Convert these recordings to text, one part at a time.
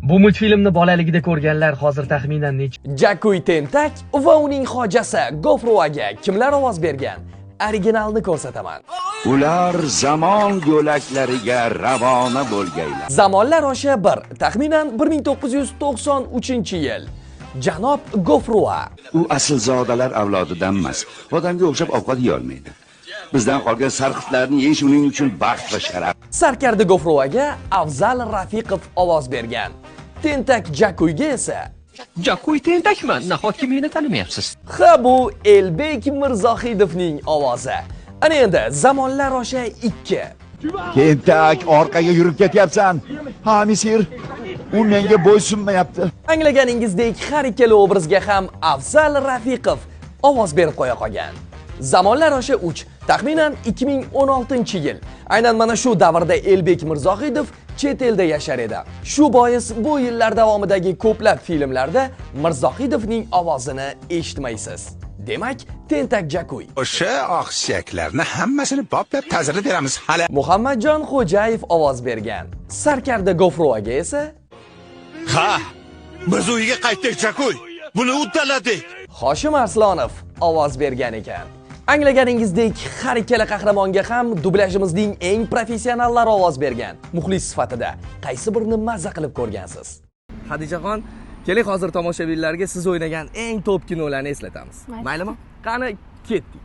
Bu multfilmni bolaligida ko'rganlar hozir taxminan necha Jakuy Tentak va uning xojasi Gofruaga kimlar ovoz bergan? Originalni ko'rsataman. Ular zamon yo'laklariga ravona bo'lgaylar. Zamonlar osha 1, taxminan 1993-yil. Janob Gofrua. U aslzodalar avlodidan emas. Odamga o'xshab ovqat yeyolmaydi. Bizdan qolgan sarqitlarni yeyish uning uchun baxt va sharaf. Sarkarda Gofruaga Afzal Rafiqov ovoz bergan. Tentak Jakuyga esa Jakuy tentakman, nahotki meni tanimayapsiz? Ha, bu Elbek Mirzohidovning ovozi. Ana endi Zamonlar osha 2. Tentak, orqaga yurib ketyapsan. Ha, misir. U menga bo'ysunmayapti. Anglaganingizdek, har ikkala obrazga ham Afzal Rafiqov ovoz berib qo'ya qolgan. Zamonlar osha 3, taxminan 2016-yil. Aynan mana shu davrda Elbek Mirzohidov chet elda yashar edi. Shu bois bu yillar davomidagi ko'plab filmlarda Mirzohidovning ovozini eshitmaysiz. Demak, Tentak Jakuy. O'sha oqsuyaklarni hammasini boplab tazirlab beramiz hali. Muhammadjon Xo'jayev ovoz bergan. Sarkarda Gofruaga esa Ha, biz uyga qaytdik, Jakuy. Buni uddaladik. Hoshim Arslonov ovoz bergan ekan. Anglaganingizdek, har ikkala qahramonga ham dublyajimizning eng professionallari ovoz bergan. Muxlis sifatida qaysi birini mazza qilib ko'rgansiz? Hadichaxon, keling, hozir tomoshabinlarga siz o'ynagan eng top kinolarni eslatamiz. Maylimi? Qani, ketdik.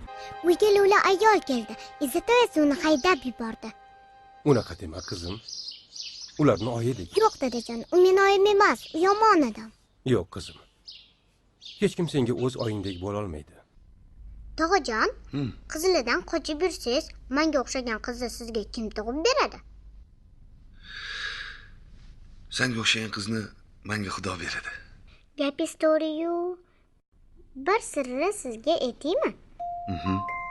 Uyga lo'li ayol keldi. Izzat esa uni haydab yubordi. Unaqa dema, qizim. Ularni oyi degin. Yo'q, dadajon, u meni oyim emas, u yomon odam. Yo'q, qizim. Hech kim senga o'z oyingdek bo'lolmaydi. Tog'ajon, qizilidan qochib yursangiz, manga o'xshagan qizni sizga kim tug'ib beradi? Sanga o'xshagan qizni menga Xudo beradi. Gapingiz to'g'ri-yu, bir sirri sizga aytaymi?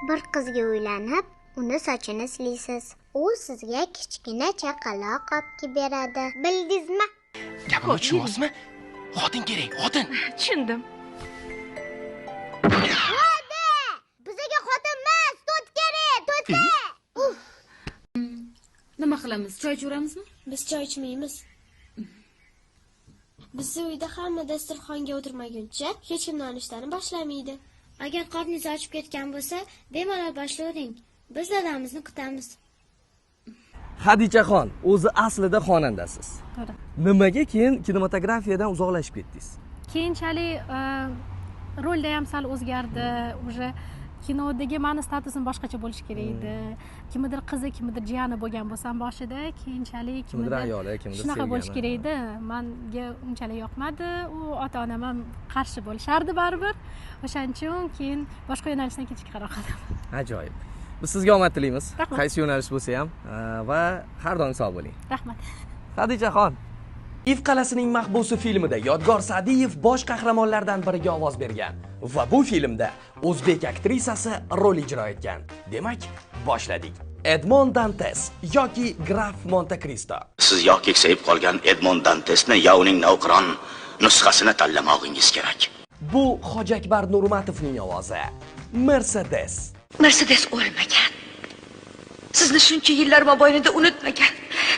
Bir qizga uylanib, uni sochini silaysiz. U sizga kichkina chaqaloq olib kelib beradi. Bildingizmi? Gapimni tushunyapsizmi? Xotin kerak, xotin. Tushundim. Bizga xotin emas, to't kerak, to'ti. Nima qilamiz? Choy ichaveramizmi? Biz choy ichmaymiz. Bizni uyda hamma dasturxonga o'tirmaguncha hech kim nonushtani boshlamaydi. Agar qorningiz ochib ketgan bo'lsa, bemalol boshlayvering. Biz dadamizni kutamiz. Hadichaxon, o'zi aslida xonandasiz. To'g'ri. Nimaga keyin kinematografiyadan uzoqlashib ketdingiz? Keyinchalik rolda ham sal o'zgardi. Уже kinodagi mani statusim boshqacha bo'lishi kerak edi. Kimnidir qizi, kimnidir jiyani bo'lgan bo'lsam boshida, keyinchalik Kimnidir ayoli, kimnidir shunaqa bo'lishi sevgani. kerak edi. Manga unchalik yoqmadi u, ota onam ham qarshi bo'lishardi baribir. O'shaning uchun keyin boshqa yo'nalishdan ketishga qaror qildim. Ajoyib. Biz sizga omad tilaymiz. Rahmat. Qaysi yo'nalish bo'lsa ham, va har doim sog' bo'ling. Rahmat. Hadichaxon. If qal'asining mahbusi filmida Yodgor Sa'diyev bosh qahramonlardan biriga ovoz bergan va bu filmda o'zbek aktrisasi rol ijro etgan. Demak, boshladik. Edmond Dantes yoki Graf Monte Cristo. Siz yo keksayib qolgan Edmond Dantesni, yo uning navqiron nusxasini tanlamog'ingiz kerak. Bu Hoji Akbar Nurmatovning ovozi. Mercedes. Mercedes o'lmagan. Sizni shuncha yillar mobaynida unutmagan.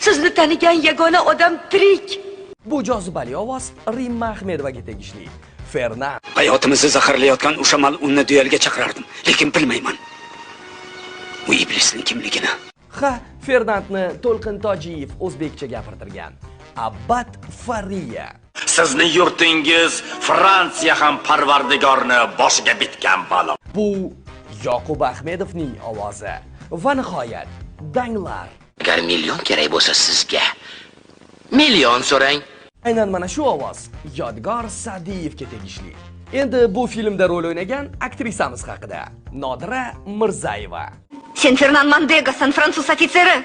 Sizni tanigan yagona odam tirik. Bu jozibali ovoz Rimma Ahmedovaga tegishli. Fernan. Hayotimizni zaharlayotgan o'sha mal'unni duelga chaqirardim, lekin bilmayman u iblisning kimligini. Ha, Fernandni To'lqin Tojiyev o'zbekcha gapirtirgan. Abbat Fariya. Sizni yurtingiz Fransiya ham parvardigorni boshiga bitgan balo. Bu Yoqub Ahmedovning ovozi. Va nihoyat, Danglar. Agar million kerak bo'lsa, sizga million so'rang. Aynan mana shu ovoz Yodgor Sa'diyevga tegishli. Endi bu filmda rol o'ynagan aktrisamiz haqida. Nodira Mirzayeva. Sen Fernan Mandegasan, fransuz ofitseri.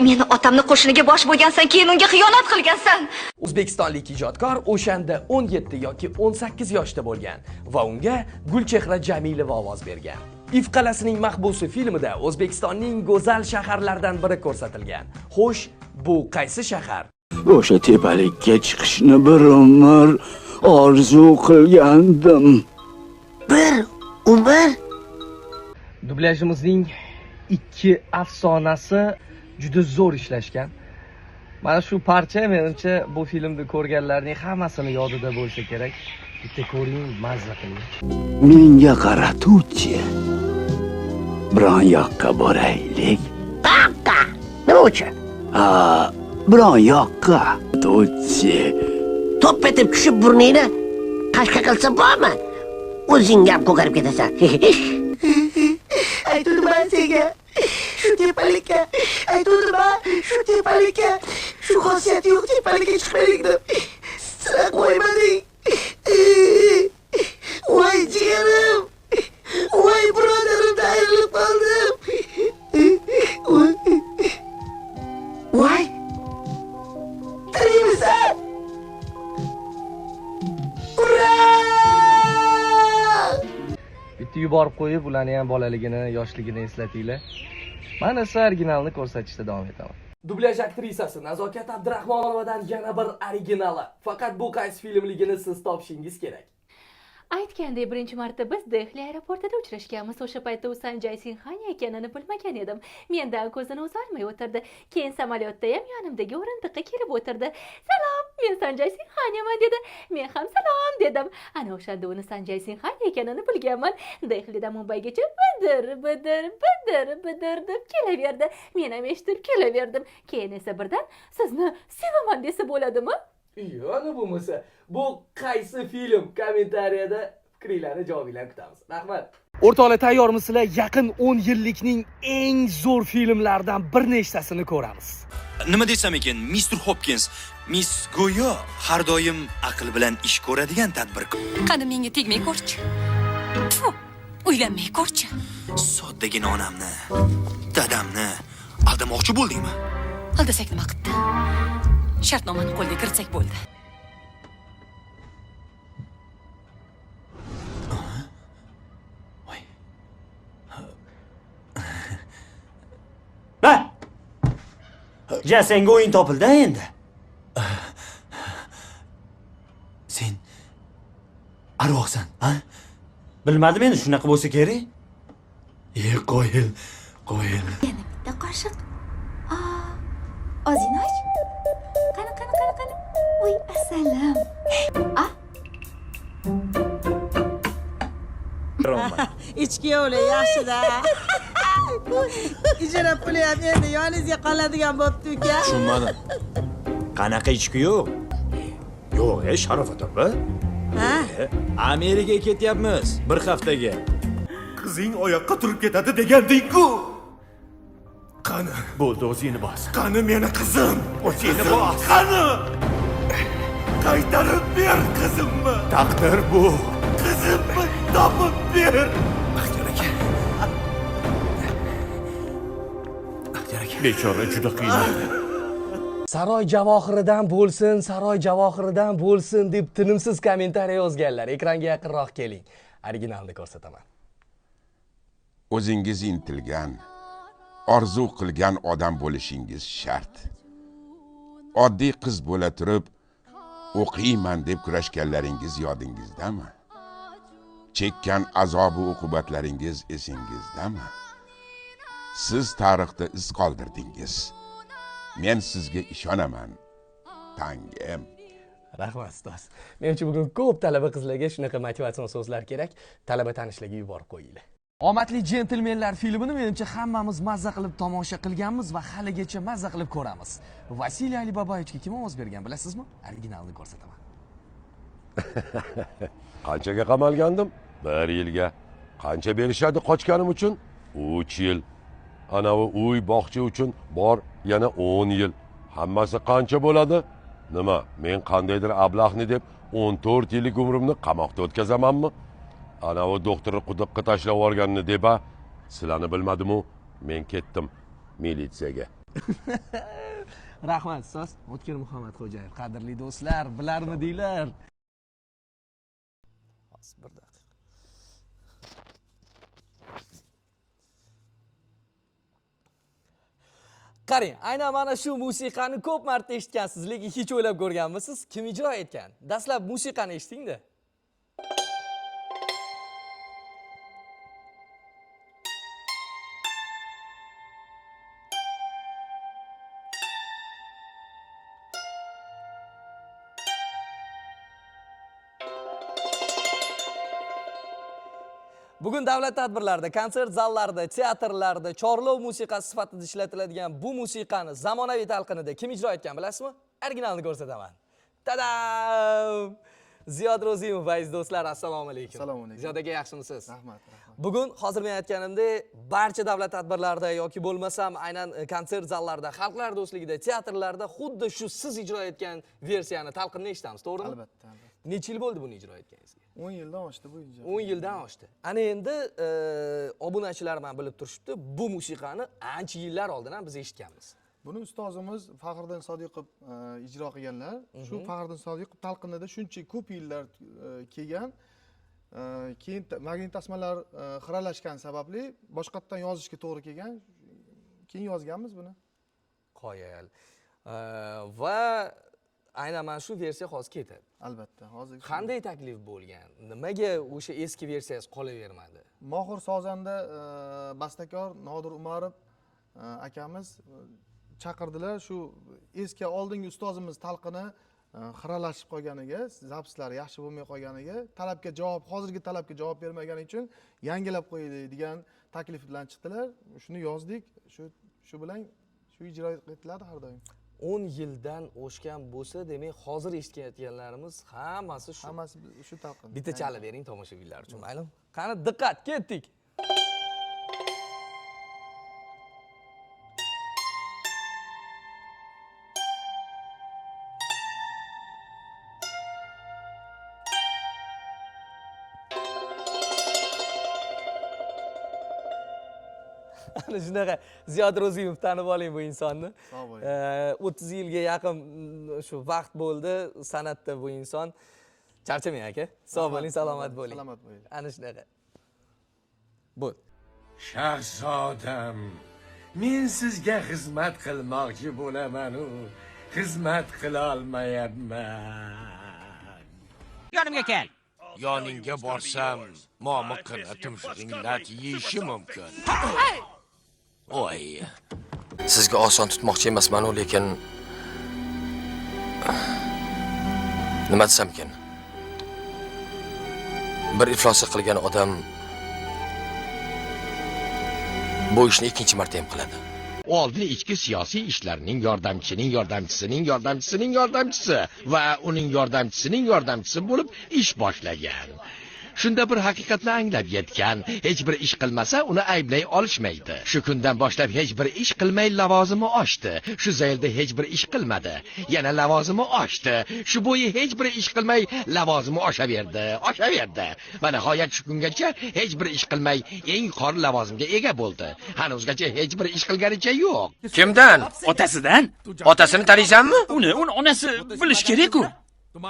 Meni otamni qo'shiniga bosh bo'lgansan, keyin unga xiyonat qilgansan. O'zbekistonlik ijodkor o'shanda 17 yoki 18 yoshda bo'lgan va unga Gulchehra Jamilova ovoz bergan. If qal'asining mahbusi filmida O'zbekistonning go'zal shaharlaridan biri ko'rsatilgan. Xo'sh, bu qaysi shahar? O'sha tepalikka chiqishni bir umr orzu qilgandim. Bir umr. Dublyajimizning ikki afsonasi juda zo'r ishlashgan. Mana shu parcha menimcha bu filmni ko'rganlarning hammasini yodida bo'lsa kerak. Bitta ko'ring, mazza qiling. Menga qara, Tuchi. Biron yoqqa boraylik. Qayoqqa? Nima uchun? Ha, biron yoqqa, Tuchi. To'p etib tushib burningni qashqa qilsa bormi? O'zing ham ko'karib ketasan. Aytdim senga. Shu tepalikka, aytdim shu tepalikka, shu xosiyati yo'q tepalikka chiqmaylik deb. Sizlar qo'ymading. Voy jigarim. Voy birodarimdan ayrilib qoldim. Voy. Tirikmisan? Ura! Bitta yuborib qo'yib, ularni ham bolaligini, yoshligini eslatinglar. Men esa originalni ko'rsatishda davom etaman. Dublyaj aktrisasi Nazokat Abdurahmonovadan yana bir originali. Faqat bu qaysi filmligini siz topishingiz kerak. Aytgandek, birinchi marta biz Dehli aeroportida uchrashganmiz. O'sha paytda u Sanjay Sinxani ekanini bilmagan edim. Mendan ko'zini uzolmay o'tirdi. Keyin samolyotda ham yonimdagi o'rindiqqa kelib o'tirdi. "Salom, men Sanjay Sinxaniman" dedi. Men ham "Salom" dedim. Ana o'shanda uni Sanjay Sinxani ekanini bilganman. Dehlidan Mumbaygacha bidir, bidir, bidir, bidir deb kelaverdi. Men ham eshitib kelaverdim. Keyin esa birdan "Sizni sevaman" desa bo'ladimi? Yo'q, bo'lmasa, bu qaysi film? Kommentariyada fikringlarni, javobinglarni kutamiz. Rahmat. O'rtoqlar, tayyormisizlar? Yaqin 10 yillikning eng zo'r filmlaridan bir nechtasini ko'ramiz. Nima desam ekan, Mr. Hopkins, Miss Go'yo har doim aql bilan ish ko'radigan tadbirkor. Qani menga tegmay ko'rchi. Tfu, uylanmay ko'rchi. Soddagina onamni, dadamni aldamoqchi bo'ldingmi? Aldasak nima qildi? Shartnomani qo'lga kiritsak bo'ldi. Ha! Ja, senga o'yin topildi endi. Sen arvohsan, ha? Bilmadim endi shunaqa bo'lsa kerak. E, qo'yil, qo'yil. Yana bitta qoshiq. Ozingni och. Qani, qani, qani, qani. Voy, asalim. A? Ichki yo'li yaxshi-da. Ijara puli ham endi yoningizga qoladigan bo'pti uka. Tushunmadim. Qanaqa ichki yo'q? Yo'q, Sharofat opa. Ha? Amerikaga ketyapmiz bir haftaga. Qizing oyoqqa turib ketadi deganding-ku. Qani? Bo'ldi, o'zingni bos. Qani meni qizim? O'zingni bos. Qani? Qaytarib ber qizimni. Taqdir bu. Qizimni topib ber. Baxtiyor aka. Baxtiyor aka. Bechora juda qiynaldi. Saroy javohiridan bo'lsin, saroy javohiridan bo'lsin deb tinimsiz kommentariy yozganlar. Ekranga yaqinroq keling. Originalni ko'rsataman. O'zingiz intilgan, orzu qilgan odam bo'lishingiz shart. Oddiy qiz bo'la turib, o'qiyman deb kurashganlaringiz yodingizdami? Chekkan azobu uqubatlaringiz esingizdami? Siz tarixda iz qoldirdingiz. Men sizga ishonaman, tangim. Rahmat, ustoz. Menimcha bugun ko'p talaba qizlarga shunaqa motivatsion so'zlar kerak. Talaba tanishlarga yuborib qo'yinglar. Omadli jentelmenlar filmini menimcha hammamiz mazza qilib tomosha qilganmiz va haligacha mazza qilib ko'ramiz. Vasiliy Alibabayevichga kim ovoz bergan bilasizmi? Originalni ko'rsataman. Qanchaga qamalgandim? 1 yilga. Qancha berishadi qochganim uchun? 3 yil. Ana u uy bog'cha uchun bor yana 10 yil. Hammasi qancha bo'ladi? Nima, men qandaydir ablahni deb 14 yillik umrimni qamoqda o'tkazamanmi? Ana u doktorni quduqqa tashlab yuborganini deb a, sizlarni bilmadim-u, men ketdim militsiyaga. Rahmat, ustoz. O'tkir Muhammadxo'jayev, qadrli do'stlar, bilarmidinglar? Hozir bir daqiqa. Qarang, aynan mana shu musiqani ko'p marta eshitgansiz, lekin hech o'ylab ko'rganmisiz, kim ijro etgan? Dastlab musiqani eshiting-da. Bugun davlat tadbirlarida, konsert zallarida, teatrlarda chorlov musiqasi sifatida ishlatiladigan bu musiqani zamonaviy talqinida kim ijro etgan bilasizmi? Originalni ko'rsataman. Tadam! Ziyod Ro'zimov, aziz do'stlar, assalomu alaykum. Assalomu alaykum. Ziyod aka, yaxshimisiz? Rahmat, rahmat. Bugun hozir men aytganimdek, barcha davlat tadbirlarida yoki bo'lmasam aynan konsert zallarida, xalqlar do'stligida, teatrlarda xuddi shu siz ijro etgan versiyani talqinni eshitamiz, to'g'rimi? Albatta, albatta. Necha yil bo'ldi buni ijro etganingizga? 10 yildan oshdi bu ijro. 10 yildan oshdi. Ana endi obunachilar ham bilib turishibdi, bu musiqani ancha yillar oldin ham biz eshitganmiz. Buni ustozimiz Faxriddin Sodiqov ijro qilganlar. Shu Faxriddin Sodiqov talqinida shuncha ko'p yillar kelgan. Keyin magnit tasmalar xiralashgan sababli boshqatdan yozishga to'g'ri kelgan. Keyin yozganmiz buni. Qoyil. Va aynan mana shu versiya hozir ketadi. Albatta, hozir qanday taklif bo'lgan? Nimaga o'sha eski versiyasi qolavermadi? Mohir sozanda bastakor Nodir Umarov akamiz chaqirdilar. Shu eski oldingi ustozimiz talqini xiralashib qolganiga, zapslari yaxshi bo'lmay qolganiga, talabga javob, hozirgi talabga javob bermagani uchun yangilab qo'yaylik degan taklif bilan chiqdilar. Shuni yozdik. Shu bilan shu ijro etiladi har doim. 10 yildan oshgan bo'lsa, demak, hozir eshitayotganlarimiz hammasi shu. Hammasi shu talqin. Bitta chalib bering tomoshabinlar uchun, maylimi? Qani diqqat, ketdik. Ana shunaqa Ziyod Ro'zimov, tanib oling bu insonni. Sog' bo'ling. 30 yilga yaqin shu vaqt bo'ldi san'atda bu inson. Charchamang aka. Sog' bo'ling, salomat bo'ling. Salomat bo'ling. Ana shunaqa. Bo'l. Shahzodam, men sizga xizmat qilmoqchi bo'laman-u, xizmat qila olmayapman. Yonimga kel. Yoningga borsam, momiqqina tumshug'ing lat yeyishi mumkin. Oy. Sizga oson tutmoqchi emasman-u, lekin nima desamkin? Bir ifloslik qilgan odam bu ishni ikkinchi marta ham qiladi. Oldin ichki siyosiy ishlarning yordamchisining yordamchisining yordamchisining yordamchisi va uning yordamchisining yordamchisi bo'lib ish boshlagan. Shunda bir haqiqatni anglab yetgan, hech bir ish qilmasa uni ayblay olishmaydi. Shu kundan boshlab hech bir ish qilmay lavozimi oshdi. Shu zaylda hech bir ish qilmadi. Yana lavozimi oshdi. Shu bo'yi hech bir ish qilmay lavozimi oshaverdi, oshaverdi. Va nihoyat shu kungacha hech bir ish qilmay eng yuqori lavozimga ega bo'ldi. Hanuzgacha hech bir ish qilganicha yo'q. Kimdan? Otasidan. Otasini taniysanmi? Uni onasi bilish kerak-ku.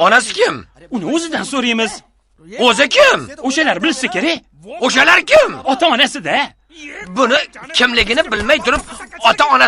Onasi kim? Uni o'zidan so'raymiz. O'zi kim? O'shalar bilsa kerak. O'shalar kim? Ota-onasida. Buni kimligini bilmay turib ota-ona